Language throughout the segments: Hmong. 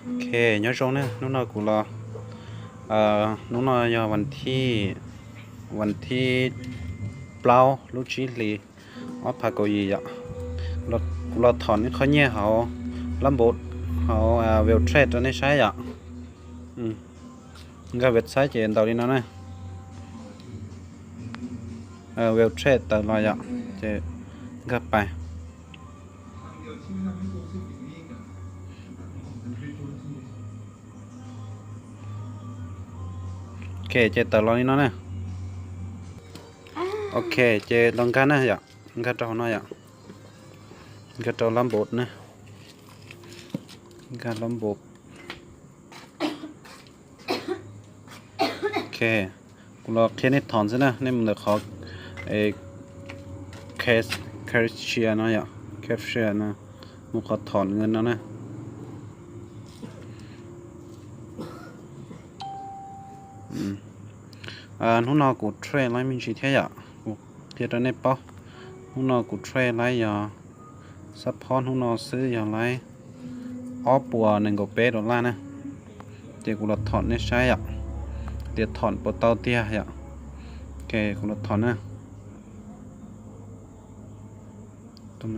Ok, nyob zoo ne, hnub no kuv los, hnub no yog vas thib, vas thib plaub lub tsib hlis ob phav kaum yim yom. Kuv los thom ib qho nyiaj hauv lab npum hauv Whale Trade rau nej saib yom. Nkag website ces ntaus li no na. Whale Trade tawm los yom, ces nkag pais. Ok, ces tawm los li no na. Ok, ces los nkag na yom, nkag rau hauv no yom. Nkag rau lab npum na. Nkag lab npum. Ok, kuv los qhia nej thom xwb na, nej mus ntawm qhov cashier no yom, cashier no, mus qhov thom nws no na. Hnub no kuv trade laib me ntsis thiab yom, kuv qhia rau nej paub. Hnub no kuv trade laib yog, xab phob hnub no xwb yog laib ob puas nees nkaum peb dollar na. Ces kuv los thom nej saib yom, tias thom puas tau tiag yom. Ok, kuv los thom na. Kuv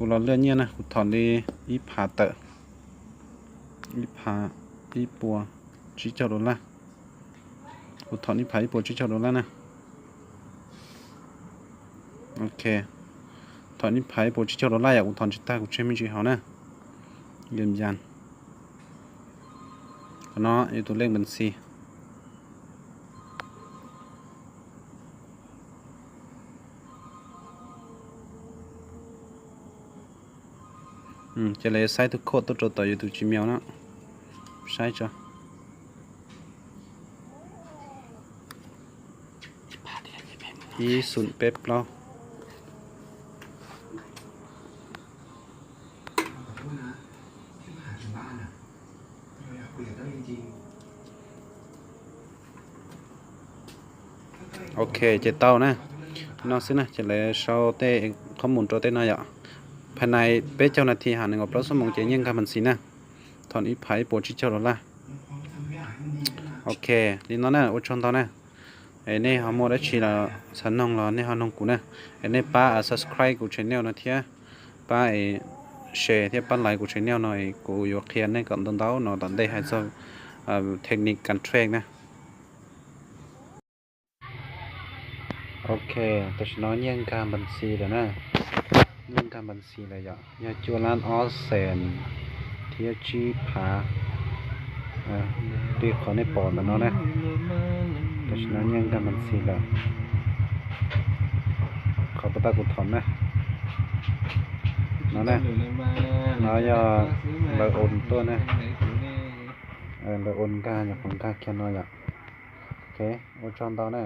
los lwaj nyiaj na, kuv thom li ib phav tawm, ib phav ib puas tsib caug dollar. Kuv thom ib phav ib puas tsib caug dollar na. Ok, thom ib phav ib puas tsib caug dollar yom, kuv thom tsis tag kuv tseg me ntsis hauv na. Yam yam, qhov no yog tus lej npees xi. Ces lawv yuav saib tus code tuaj rau tom yus tus Gmail na. Saib tso. Ib xum peb plaub. Ok, ces tau na. No xwb na, ces lawv sau tej qhob mus rau tej no yom. Phas nais peb caug nas this hos nees nkaum plaub xuab moos ces nyiaj nkag npees xi na. Thom ib phav ib puas tsib caug dollar. Ok, li no na, ua tsaug ntau na. Es nej ho muaj dab tsi los xav noog los nej ho noog kuv na. Es nej pab subscribe kuv channel no thiab, pab share thiab pab like kuv channel no es kuv yuav qhia nej kom ntau ntau no tom ntej hais txog technique kas trade na. Ok, tam sim no nyiaj nkag npees xi lawm na. Nyiaj nkag npees xi lawm yom, yog cuaj lab ob xees thiab tsib phav, li qhov nej pom ntawm no na. Tam sim no nyiaj nkag npees xi lawm. Qhov puas tau kuv thom na. No na, no yog lawv ua tuaj na. Lawv ua nkag nyuam qhuav nkag kiag no yom. Ok, ua tsaug ntau na.